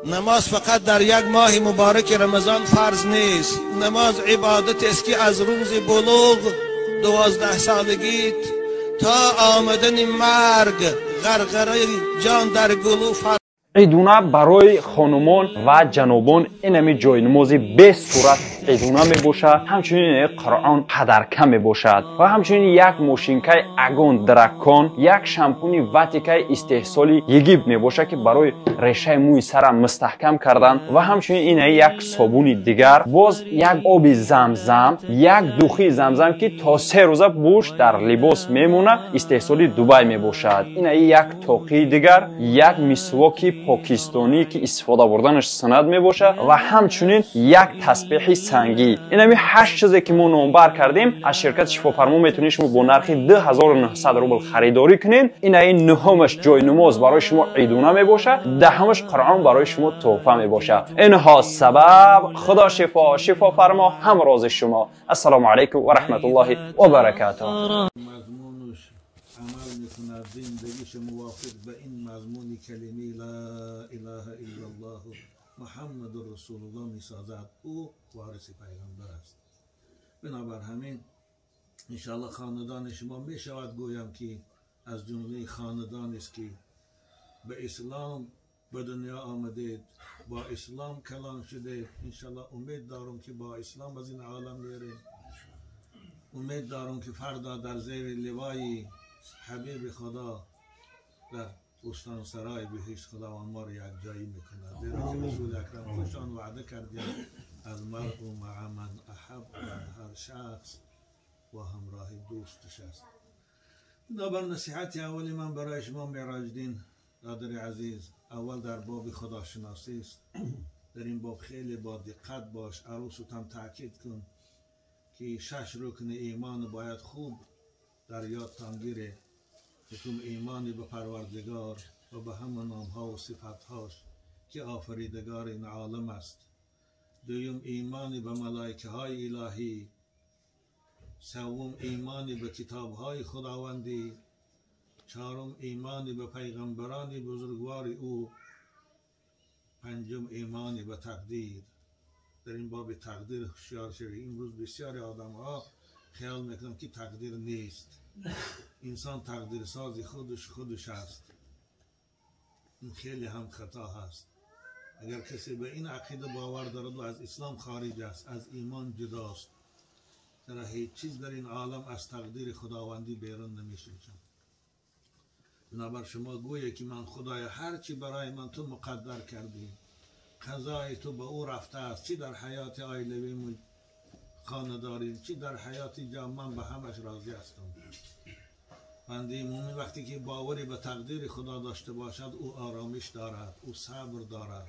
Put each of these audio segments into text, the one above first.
Намоз фақат дар як моҳи муборак Рамазон фарз нест. Намоз ибодат аст, ки аз рӯзи булуғ 12 солагит то омадани марг, ғарғараи ҷон дар гулӯ фарз. Идуна барои хонумон ва ҷанобон инами ҷойнамози бесурат идуна мебошад. Ҳамчунин Қуръон қадарка мебошад ва ҳамчунин як мошинкаи Агон Дракон, як шампуни Ватикаи истеҳсоли Египт мебошад, ки барои решаи мӯи сара мустаҳкам кардан, ва ҳамчунин ина як собуни дигар, боз як оби Замзам, як духи Замзам, ки то 3 рӯза бӯш дар либос мемонад, истеҳсоли Дубай мебошад. Ина як тоқии дигар, як мисвоки покистонӣ, ки истифода бурданаш суннат мебошад, ва ҳамчунин як тасбеҳи сангӣ. Инами 8 чизе, ки мо номбар кардем, аз ширкати Шифофармо метавонед шумо бо нархи 2900 рубл харидорӣ кунед. Инаи нуҳумаш ҷойнамоз барои шумо идуна мебошад, даҳумаш Қуръон барои шумо тӯҳфа мебошад. Инҳо сабаб Худо шифо, Шифофармо ҳамрози шумо. Ассалому алайкум ва раҳматуллоҳи ва баракатуҳ. عمل میکند، زندگیش موافق به این مضمون کلمه لا اله الا الله محمد رسول الله میسازد، او وارث پیغمبر است. بنابر همین انشاءالله خاندان شما میشود گویم که از جمله خاندان است که به اسلام به دنیا آمدید، با اسلام کلان شده. انشاءالله امید دارم که با اسلام از این عالم میره. امید دارم که فردا در زیر لوای حبیب خدا در بستان سرای بهشت خداوند ما رو یک جایی میکند. زیرا که رسول اکرم خوشان وعده کردیم از مرء مع من احب، هر شخص و همراه دوستش است. بنابر نصیحت اولی من برای شما معراج دین دادر عزیز، اول در باب خداشناسی است. در این باب خیلی با دقت باش. عروستم تاکید کن که 6 رکن ایمان باید خوب در یادتان گیره. یکم ایمانی به پروردگار و به همه نامها و صفتهاش که آفریدگار این عالم است. دوم ایمانی به ملائکه های الهی. سوم ایمانی به کتاب های خداوندی. چهارم ایمانی به پیغمبران بزرگوار او. پنجم ایمانی به تقدیر. در این باب تقدیر هوشیار شوید. امروز بسیاری آدم ها خیال میکنن که تقدیر نیست. انسان تقدیر ساز خودش است. این خیلی هم خطا هست. اگر کسی به این عقیده باور دارد و از اسلام خارج است، از ایمان جداست. چرا هیچ چیز در این عالم از تقدیر خداوندی بیرون نمیشه. بنابر شما گویه که من خدای هرچی برای من تو مقدر کردی، قضای تو به او رفته است، چی در حیات عائلوی خانه داریم، چی در حیات جامعه، من به همش راضی هستم. بنده مومن وقتی که باوری به تقدیر خدا داشته باشد، او آرامش دارد، او صبر دارد.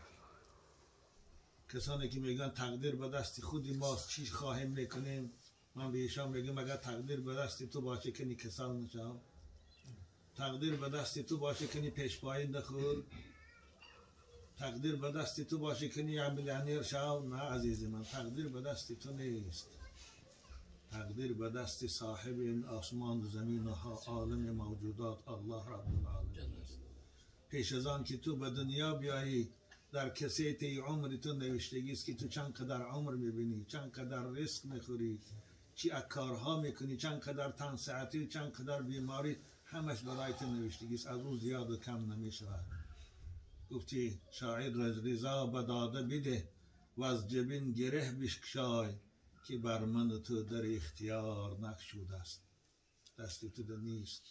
کسانی که میگن تقدیر به دست خودی ماست، چی خواهیم میکنیم، من به ایشان میگم اگر تقدیر به دست تو باشه که نی کسل نشم، تقدیر به دست تو باشه که نی پیش پایی نخور، تقدیر به دست تو باشه که نی میلیونر شو. نه عزیز من، تقدیر به دست تو نیست. تقدیر به دست صاحب این آسمان و زمین و عالم موجودات الله رب العالمین است. پیش از آن که تو به دنیا بیایی، در کسیت عمر تو نوشتگی است که تو چند قدر عمر میبینی، چند قدر ریسک میخوری، چی کارها میکنی، چند قدر تن ساعتی، چند قدر بیماری، همش برای تو نوشتگی است. از او زیاد و کم نمیشود. گفتی شاعر رضا به داده بده و از جبین گره بشکشای که بر من تو در اختیار نگشوده است، دست تو در نیست.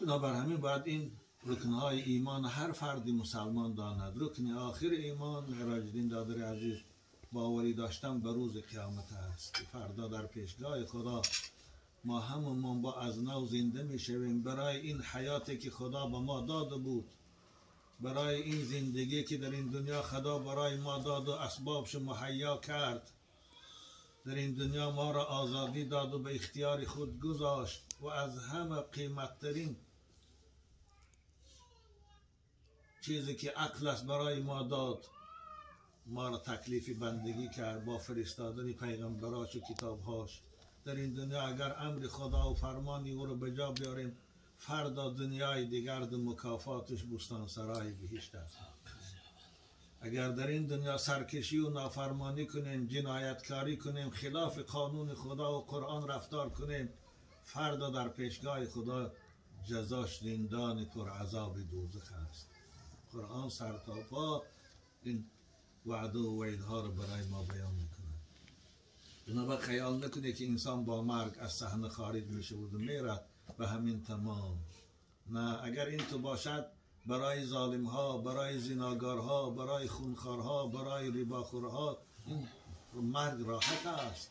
بنابر همین باید این رکنهای ایمان هر فردی مسلمان داند. رکن آخر ایمان معراج دین دادر عزیز باوری داشتن به روز قیامت است که فردا در پیشگاه خدا ما همون با از نو زنده میشویم. برای این حیاتی که خدا به ما داده بود، برای این زندگی که در این دنیا خدا برای ما داد و اسبابش مهیا کرد، در این دنیا ما را آزادی داد و به اختیار خود گذاشت و از همه قیمتترین چیزی که عقل است برای ما داد، ما را تکلیف بندگی کرد با فرستادن پیغمبراش و کتابهاش. در این دنیا اگر امر خدا و فرمانی او را به جا بیاریم، فردا دنیای دیگر در مکافاتش بستان سرای بهشت است. اگر در این دنیا سرکشی و نافرمانی کنیم، جنایتکاری کنیم، خلاف قانون خدا و قرآن رفتار کنیم، فردا در پیشگاه خدا جزاش زندان پر عذاب دوزخ است. قرآن سر تا پا این وعده و وعیدها رو برای ما بیان میکنه. بنابر خیال نکنه که انسان با مرگ از صحنه خارج میشه و میره به همین تمام. نه، اگر این تو باشد برای ظالم ها، برای زناگارها، برای خونخوارها، برای رباخورها این مرگ راحت است.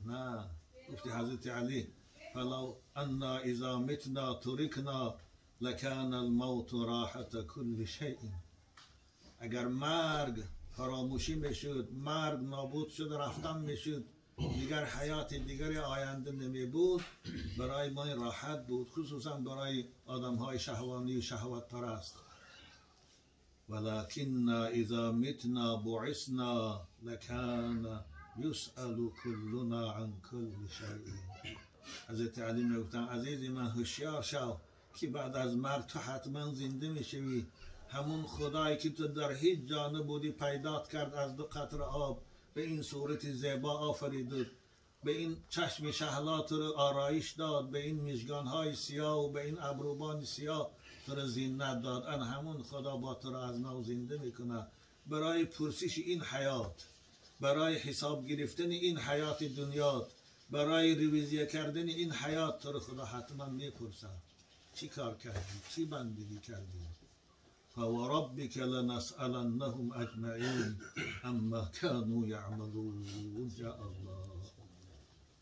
نه، گفتی حضرت علی فلو انا اذا متنا ترکنا لکان الموت راحت کل شیء. اگر مرگ فراموشی میشد، مرگ نابود شد، رفتن میشد، دیگر حیات دیگر آینده نمی بود، برای ما راحت بود، خصوصا برای آدم های شهوانی و شهوت پرست. ولكننا اذا متنا بعثنا لکان یسأل کلنا عن کل شیء. حضرت علی میگفتن عزیزی من هوشیار شو که بعد از مرگ تو حتما زنده میشوی. همون خدایی که تو در هیچ جا نبودی پیدات کرد از دو قطره آب، به این صورت زیبا آفرید، به این چشم شهلات رو آرایش داد، به این مژگان‌های سیاه و به این ابروبان سیاه تو رو زینت داد. ان همون خدا با تو رو از نو زنده میکنه برای پرسش این حیات، برای حساب گرفتن این حیات دنیا، برای رویزیه کردن این حیات تو رو خدا حتما میپرسه چی کار کردی، چی بندگی کردی. فوربك لنسألنهم اجمعین عما كانوا یعملون. یا الله،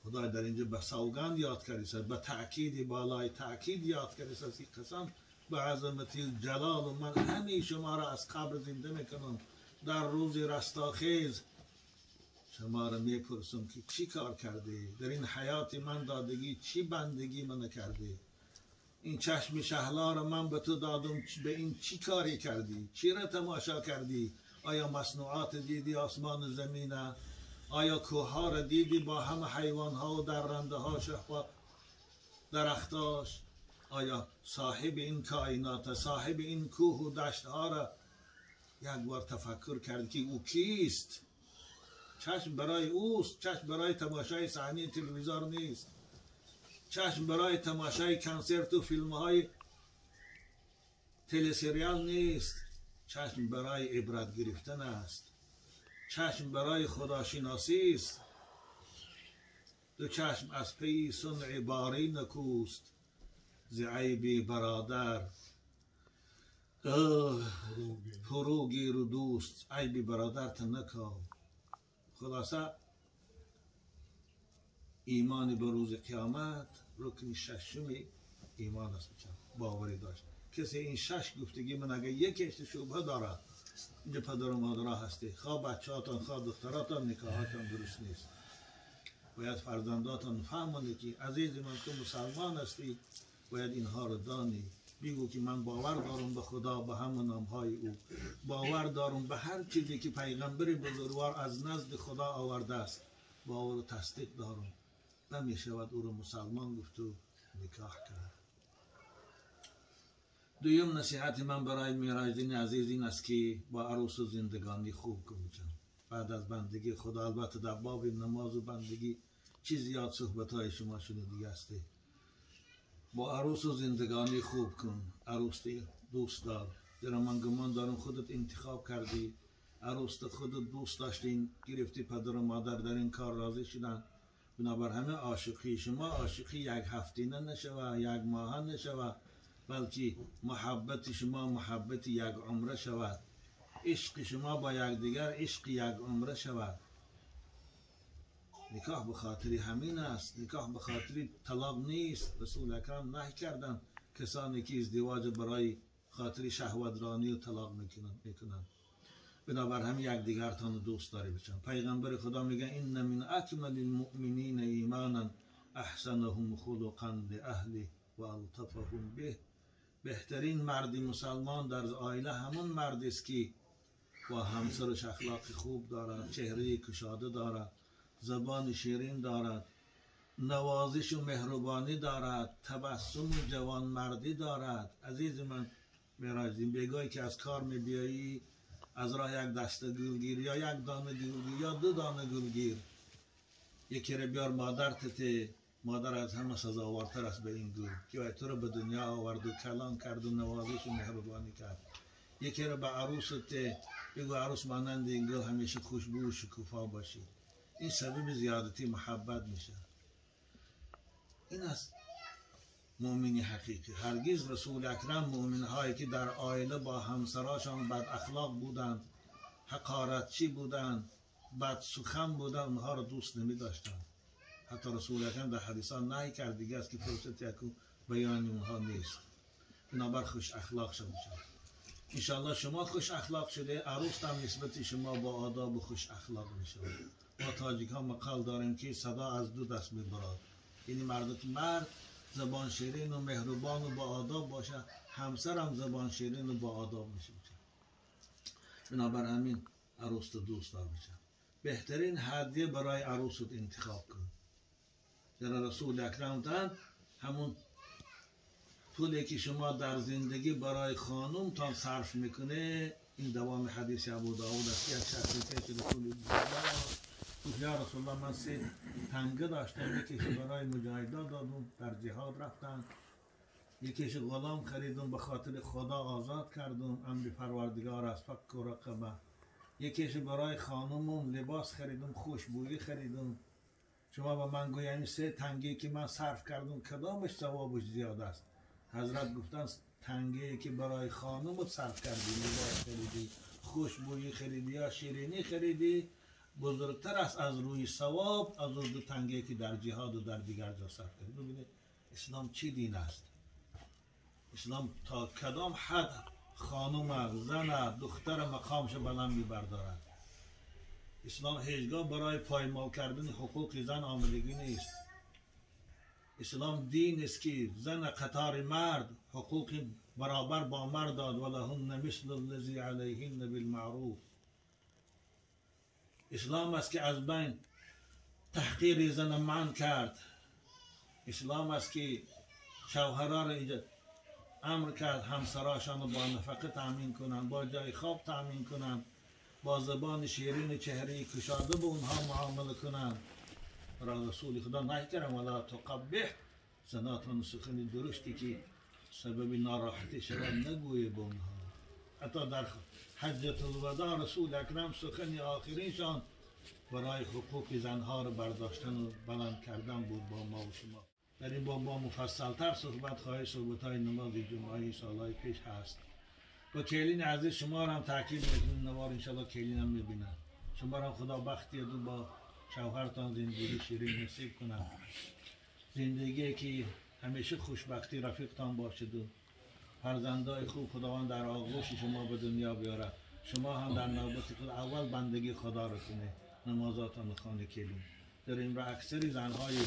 خدا در اینجا به سوگند یاد کرده، به تأکید بالای تأکید یاد کرده است. قسم به عظمت جلال من همه شما را از قبر زنده میکنم، در روز رستاخیز شما را میپرسم که چی کار کردی در این حیات من دادگی، چی بندگی من کردی، این چشم شهلا را من به تو دادم، به این چی کاری کردی، چی را تماشا کردی؟ آیا مصنوعات دیدی آسمان و زمینه؟ آیا کوه را دیدی با همه حیوان ها و درنده ها و درختاش؟ آیا صاحب این کائنات، صاحب این کوه و دشت ها را یک بار تفکر کردی که او کیست؟ چشم برای اوست، چشم برای تماشای صحنه تلویزیون نیست، چشم برای تماشای کنسرت و فیلم های تلسریال نیست، چشم برای عبرت گرفتن است، چشم برای خداشناسی است. دو چشم از پی صنع باری نکوست، ز عیب برادر فروگیر و دوست، عیب برادر نکاو. خلاصه ایمان به روز قیامت رکن ششم ایمان است. باوری داشت کسی این شش گفتگی من اگه یکیش شبهه داره، اینجا پدر و مادرها هستی، خواه بچه‌هاتان خواه دختراتان نکاحاتان درست نیست. باید فرزنداتان فهمانده که عزیز من تو مسلمان هستی، باید اینها رو دانی. بگو که من باور دارم به خدا، به همه نامهای او، باور دارم به هر چیزی که پیغمبر بزرگوار از نزد خدا آورده است، باور و تصدیق دارم. نمی شود او رو مسلمان گفت و نکاح کرد. دویم نصیحت من برای معراج‌الدین عزیز این است که با عروس و زندگانی خوب کن. بعد از بندگی خدا، البته در باب نماز و بندگی چیز زیاد صحبت های شما شنیدی هستی. با عروس و زندگانی خوب کن، عروس دوست دار. زیرا من گمان دارم خودت انتخاب کردی، عروس خودت دوست داشتین، گرفتی پدر و مادر در این کار راضی شدن. بنابر همه عاشقی شما عاشقی یک هفتینه نشوه، یک ماه نشوه، بلکه محبت شما محبت یک عمره شود، عشق شما با یکدیگر عشق یک عمره شود. نکاح به خاطر همین است، نکاح به خاطر طلاق نیست. رسول اکرم نهی کردن کسانی که ازدواج برای خاطر شهوت رانی و طلاق میکنن. بنابر همین یکدیگرتان دوست داری بچن. پیغمبر خدا میگه ان من اکمل المؤمنین ایمانا احسنهم خلقا لاهله و الطفهم به. بهترین مرد مسلمان در عائله همون مرد است که با همسرش اخلاق خوب دارد، چهره کشاده دارد، زبان شیرین دارد، نوازش و مهربانی دارد، تبسم و جوانمردی دارد. عزیز من معراج‌الدین، بگاهی که از کار میبیایی از راه یک دسته گلگیر یا یک دانه گلگیر یا دو دانه گلگیر، یکی رو بیار مادر تته، مادر از همه سزاوارتر است به این گل که تو رو به دنیا آورد و کلان کرد و نوازش و مهربانی کرد. یکی رو به عروس ته، بگو عروس مانند این گل همیشه خوشبو و شکوفا باشی. این سبب زیادتی محبت میشه. این است مؤمنی حقیقی. هرگز رسول اکرم مؤمن هایی که در عائله با همسراشان بد اخلاق بودند، حقارتچی بودند، بد سخن بودند، اونها را دوست نمی داشتند. حتی رسول اکرم در حدیثان نهی کرد دیگه است که فرصت یکو بیان اونها نیست. بنابر خوش اخلاق شده. انشاءالله شما خوش اخلاق شده، عروس هم نسبت شما با آداب و خوش اخلاق میشه. ما تاجیک ها مقال داریم که صدا از دو دست میبراد، یعنی مرد زبان شیرین و مهربان و با آداب باشه، همسرم زبان شیرین و با آداب میشه. بنابر همین عروس دوست دار میشه. بهترین هدیه برای عروست انتخاب کن. در رسول اکرم تن همون پولی که شما در زندگی برای خانم تان صرف میکنه، این دوام حدیث ابو داود است. یک شخصی که رسول الله گفت یا رسول الله من 3 تنگه داشتم، یکیش برای مجاهدان دادم در جهاد رفتن، یکیش غلام خریدم به خاطر خدا آزاد کردم، امر پروردگار است فک و رقبه، یکیش برای خانمم لباس خریدم، خوشبویی خریدم. شما به من گویی این 3 تنگه که من صرف کردم کدامش ثوابش زیاد است؟ حضرت گفتن تنگه که برای خانمت صرف کردی، لباس خریدی، خوشبویی خریدی یا شیرینی خریدی، بزرگتر است از روی ثواب از اون 2 تنگه که در جهاد و در دیگر جا صرف کردی. ببینید اسلام چی دین است؟ اسلام تا کدام حد خانم، زن، دختر مقامش بلند میبردارد. اسلام هیچگاه برای پایمال کردن حقوق زن آمادگی نیست. اسلام دین است که زن قطار مرد حقوق برابر با مرد داد، ولهن مثل الذی علیهن بالمعروف. اسلام است که از بین تحقیر زن منع کرد. اسلام است که شوهرها را امر کرد همسراشان با نفقه تامین کنند، با جای خواب تامین کنند، با زبان شیرین چهره کشاده به اونها معامله کنند. را رسول خدا نهی کردم ولا تقبح، زناتون سخن درشتی که سبب ناراحتی شود نگویه به اونها. حتی در حجة الوداع رسول اکرم سخن آخرینشان برای حقوق زنها رو برداشتن و بلند کردن بود با ما و شما. در این باب با مفصلتر صحبت خواهی، صحبت های نماز جمعه سالهای پیش هست. با کلین عزیز شما رو هم تاکید میکنیم، نوار انشالله کلین هم میبینن. شما رو هم خدا بختی دو با شوهرتان زندگی شیرین نصیب کنم، زندگی که همیشه خوشبختی رفیقتان باشد و فرزندای خوب خداوند در آغوش شما به دنیا بیاره. شما هم در نوبت خود اول بندگی خدا رو کنه، نمازاتان خانه کلین. در این را اکثری زنهای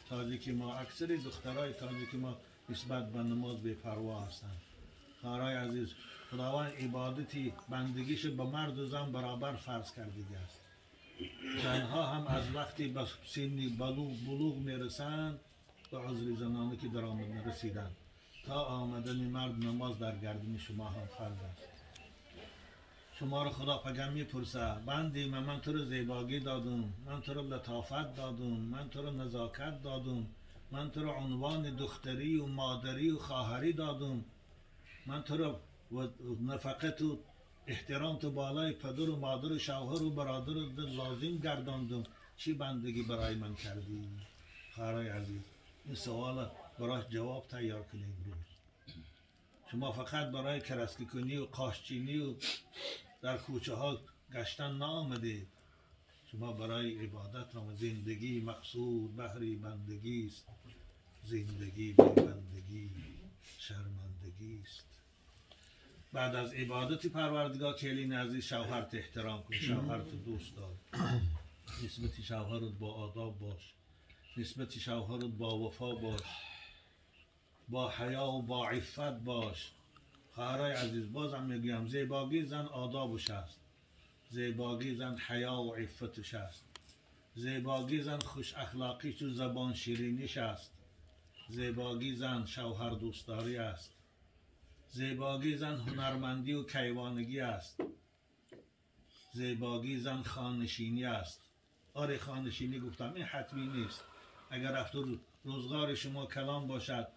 تاجیک ما، اکثری دخترای تاجیک ما نسبت به نماز بی پروا هستند. خواهرای عزیز، خداوند عبادتی بندگیش به مرد و زن برابر فرض کرده است. زنها هم از وقتی به سن بلوغ میرسند به عذر زنانه که در آمدن رسیدند تا آمدن مرد نماز در گردن شما هم فرض است. شما رو خدا پگم میپرسه بندی من تو رو زیباگی دادم، من تو رو لطافت دادم، من تو رو نزاکت دادم، من تو رو عنوان دختری و مادری و خواهری دادم، من تو رو نفقت و احترام تو بالای پدر و مادر و شوهر و برادر لازم گرداندم، چی بندگی برای من کردی؟ خواهرای عزیز، این سوال براش جواب تیار کنیم امروز. شما فقط برای کرسکی کنی و قاشچینی و در کوچه ها گشتن نآمدید، شما برای عبادت آمدید. زندگی مقصود بهری بندگی است، زندگی بی بندگی شرمندگی است. بعد از عبادت پروردگار کلین عزیز شوهرت احترام کن، شوهرت دوست دار، نسبت شوهرت با آداب باش، نسبت شوهرت با وفا باش، با حیا و با عفت باش. خواهرای عزیز، بازم میگویم زیباگی زن آدابش است، زیباگی زن حیا و عفتش است، زیباگی زن خوش اخلاقیش و زبان شیرینیش است، زیباگی زن شوهر دوستداری است، زیباگی زن هنرمندی و کیوانگی است، زیباگی زن خانشینی است. آره خانشینی گفتم، این حتمی نیست. اگر رفت روزگار شما کلام باشد،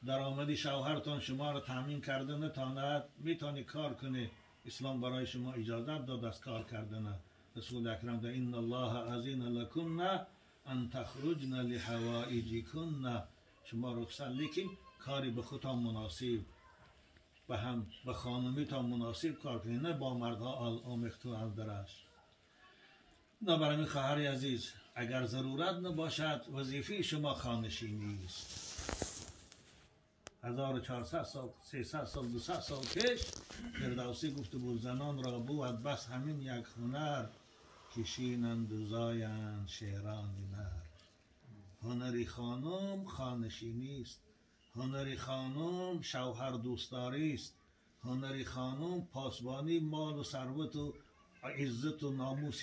درآمد شوهرتان شما را تامین کرده نتاند، میتونی کار کنی. اسلام برای شما اجازه داد از کار کردن. رسول اکرم ده ان الله اذن لکن ان تخرجن لحوائجکن، شما رخصت، لیکن کاری به خودتان مناسب، به هم به خانمیتان مناسب کار کنید، نه با مردها آمیخته و درش. نه برای خواهر عزیز، اگر ضرورت نباشد وظیفه شما خانشینی است. 1400 سال، 300 سال، 200 سال پیش فردوسی گفته بود زنان را بود بس همین یک هنر، کشینند و زایند شیران نر. هنری خانم خانشینی است، هنری خانم شوهر دوستداری است، هنری خانم پاسبانی مال و ثروت و عزت و ناموس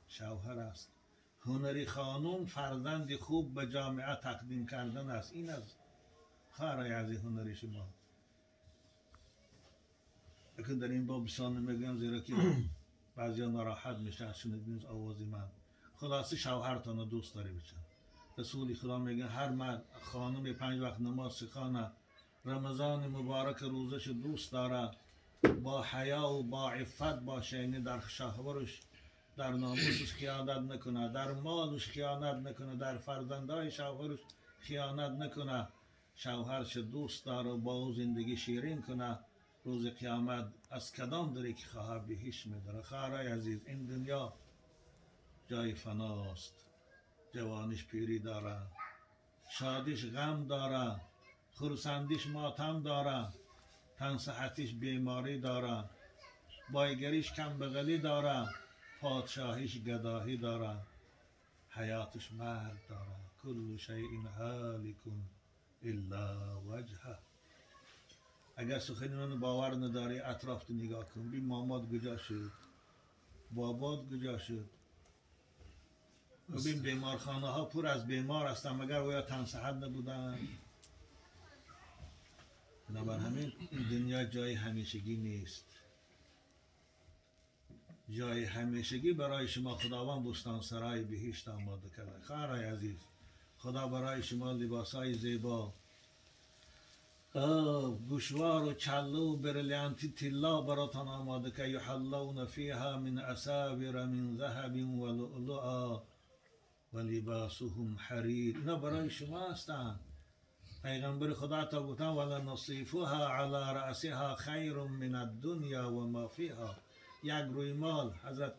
شوهر است، هنری خانم فرزند خوب به جامعه تقدیم کردن است. این از خواهرای عزیز هنری شما. اکنون در این باب بسیار نمیگم، زیرا که بعضی ناراحت میشه از شنیدن آواز من. خلاصه شوهرتان رو دوست داری بچن. رسول خدا میگه هر مرد خانم 5 وقت نماز خانه، رمضان مبارک روزش دوست داره، با حیا و با عفت باشه، یعنی در شوهرش در ناموسش خیانت نکنه، در مالش خیانت نکنه، در فرزندای شوهرش خیانت نکنه، شوهرش دوست داره و با او زندگی شیرین کنه، روز قیامت از کدام دری که خواهر بهش میداره. خواهرای عزیز، این دنیا جای فناست، جوانش پیری داره، شادیش غم داره، خرسندیش ماتم داره، تنصحتیش بیماری داره، بایگریش کم بغلی داره، پادشاهیش گداهی داره، حیاتش مرگ داره. کل شیء هالک الا وجهه. اگر سخن من باور نداری اطرافت نگاه کن، بی ماماد کجا شد، بابات کجا شد. ببین بیمارخانه ها پر از بیمار هستن، مگر ویا تنصحت نبودن؟ بنابر همین دنیا جای همیشگی نیست. جای همیشگی برای شما خداوند بستان سرای بهشت آماده کرده. خواهرای عزیز، خدا برای شما لباسای زیبا، گوشوار و چله و برلیانتی طلا براتان آماده که یحلون فیها من اساور من ذهب و لؤلؤا و لباسهم حریر. اینا برای شما هستند. پیغمبر خدا تا گفتن ولنصیفها علی رأسها خیر من الدنیا و ما فیها. یک رویمال، حضرت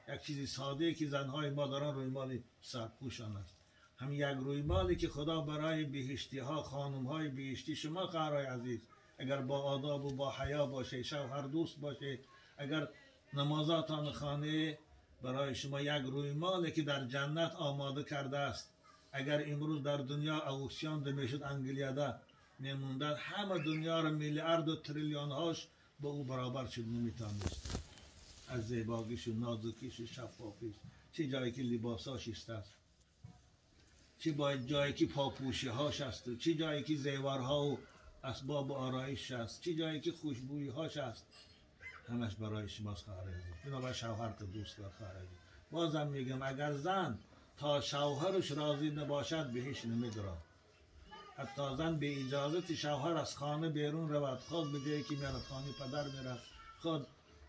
یک چیزی ساده که زنهای ما دارن رویمال سرپوشان است، هم یک رویمالی که خدا برای بهشتی ها، خانم های بهشتی شما خواهرای عزیز، اگر با آداب و با حیا باشه، شوهر دوست باشه، اگر نمازاتان خانه، برای شما یک رویمالی که در جنت آماده کرده است. اگر امروز در دنیا اوکسیان میشد انگلیاده میموندن، همه دنیا را میلیارد و تریلیون هاش به او برابر شد نمیتونست. از زیباگیش و نازکیش و شفافیش، چه جایی که لباساش است، چه باید جایی که پاپوشی هاش است، چه جایی که زیورها و اسباب و آرایش است، چه جایی که خوشبویی هاش است، همش برای شماست خواهر عزیز. بنابراین شوهرت دوست دار خواهر عزیز. بازم میگم اگر زن تا شوهرش راضی نباشد بهش نمیدرد. حتی زن به اجازت شوهر از خانه بیرون رود، خود به جایی که میرد خانه پدر میرد، خود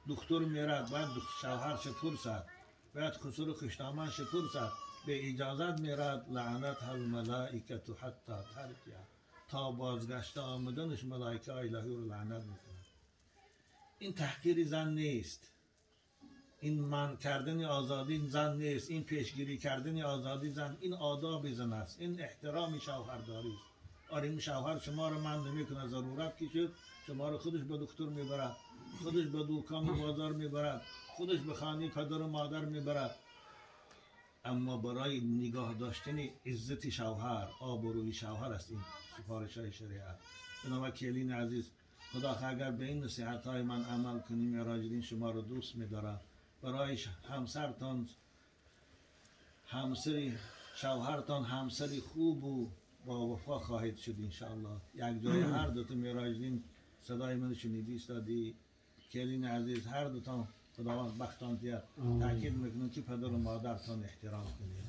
دکتر میرد، باید شوهرش پرسد، باید خسر خوشدامنش پرسد، به اجازت میرد. لعنت الملائکه حتی ترجع، تا بازگشت آمدنش ملائکه الهی رو لعنت میکنند. این تحقیر زن نیست، این من کردن آزادی زن نیست، این پیشگیری کردن آزادی زن، این آداب زن است، این احترام شوهرداری است. آره این شوهر شما رو من نمیکنه، ضرورت که شد شما رو خودش به دکتر میبرد، خودش به دوکان و بازار میبرد، خودش به خانه پدر و مادر میبرد، اما برای نگاه داشتن عزت شوهر، آبروی شوهر است این سفارش های شریعت. بنابراین کلین عزیز، خدا اگر به این نصیحت های من عمل کنیم، معراج شما رو دوست میدارم. برای همسرتان، همسری شوهرتان همسری خوب و با وفا خواهید شد انشاءالله. یک جای هر دو تا معراج صدای من شنیدی استادی کلین عزیز، هر دو تا خداوند بختان دید. تاکید میکنم که پدر و مادرتان احترام کنید،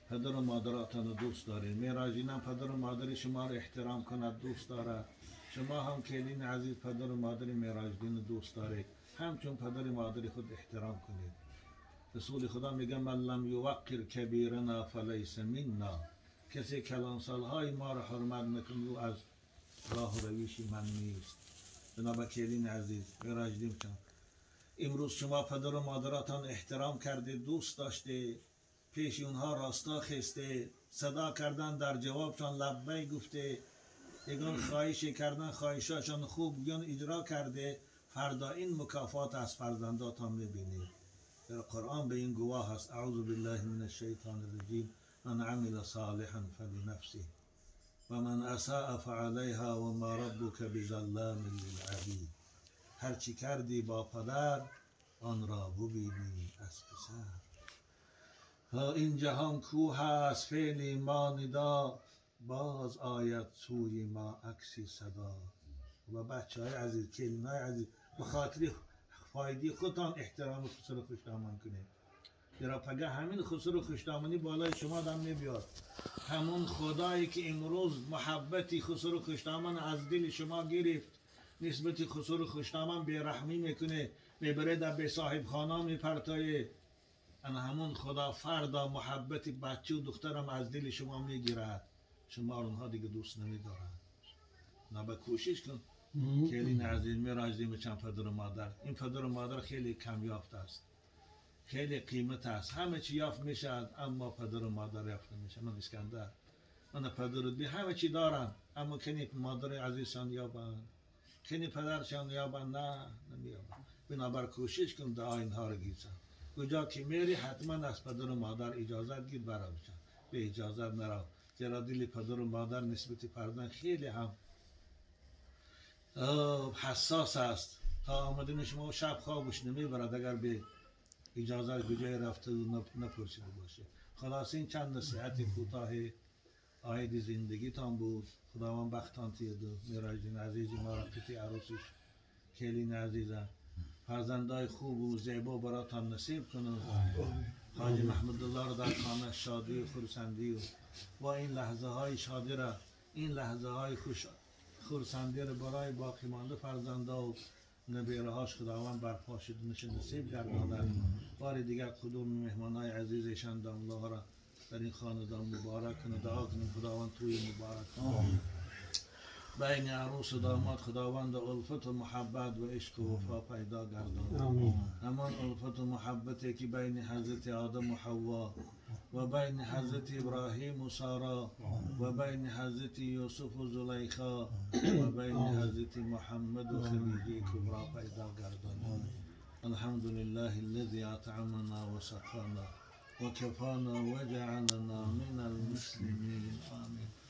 پدر و مادراتان دوست دارید. معراجینم پدر و مادر شما را احترام کند، دوست دارد. شما هم کلین عزیز پدر و مادر معراجدین دوست دارید، همچون پدر و مادر خود احترام کنید. رسول خدا میگه من لم یوقر کبیرنا فلیس منا، کسی کلانسالهای ما را حرمت نکنه او از راه و رویش من نیست. جناب کلین عزیز معراجدین جان، امروز شما پدر و مادراتان احترام کرده، دوست داشته، پیش اونها راستا خسته، صدا کردن در جوابشان لبی گفته، یگان خواهش کردن خواهشاشان خوب گیان اجرا کرده. فردا این مکافات از فرزنداتان میبینید. در قرآن به این گواه است. اعوذ بالله من الشیطان الرجیم من عمل صالحا فلنفسه و من اساء فعلیها و ما ربک بظلام للعبید. هرچی کردی با پدر آن را ببینی از پسر. این جهان کوه است فعل ما ندا، باز آید سوی ما عکسی صدا. و بچه های عزیز، کلین های عزیز، به خاطر فایده خودتان احترام خسرو خوشدامان کنید. زیرا پگه همین خسرو خوشدامانی بالای شما دم نمیاد. همون خدایی که امروز محبتی خسرو خوشدامان از دل شما گرفت، نسبت خسرو خوشدامان بیرحمی میکنه، میبره در به صاحب خانه میپرتایه. ان همون خدا فردا محبت بچه و دخترم از دل شما میگیرد، شما اونها دیگه دوست نمیدارند. نه به کوشش کن کلین عزیز معراج دیم چند پدر و مادر. این پدر و مادر خیلی کمیافت است، خیلی قیمت است، همه چی یافت میشد اما پدر و مادر یافت نمیشه. من اسکندر، من پدر و بی همه چی دارن، اما کنی مادر عزیزشان یابن، کنی پدرشان یابن، نه نمییابن. بنابر کوشش کن دعای اینها رو گیرن. کجا که میری حتما از پدر و مادر اجازت گیر برا بشن، به اجازت نرو، زیرا دل پدر و مادر نسبت فرزند خیلی هم حساس است. تا آمدن شما شب خوابش نمیبرد اگر به اجازت کجای رفته و نپرسیده باشه. خلاص این چند نصیحت کوتاه عاید زندگیتان بود. خداوند بختان تید و معراجدین عزیزی ما را قطعی عروسش کلین عزیزم فرزندای خوب و زیبا براتان نصیب کنه. حاجی محمودالله را در خانه شادی و خرسندی و این لحظه های شادی را، این لحظه های خوش خرسندی را برای باقی مانده فرزنده و نبیره هاش خداوند برپا شدنش نصیب گرداند. بار دیگر قدوم مهمانای عزیزشان داملاها را در این خاندان مبارک کنه. دعا کنیم خداوند توی مبارک کنه. بین عروس و داماد خداوند الفت و محبت و عشق و وفا پیدا گرداند. همان الفت و محبتی که بین حضرت آدم و حوا و بین حضرت ابراهیم و سارا و بین حضرت یوسف و زلیخا و بین حضرت محمد و خدیجه کبرا پیدا گرداند. الحمد لله الذي اطعمنا وسقانا وكفانا وجعلنا من المسلمين. آمين.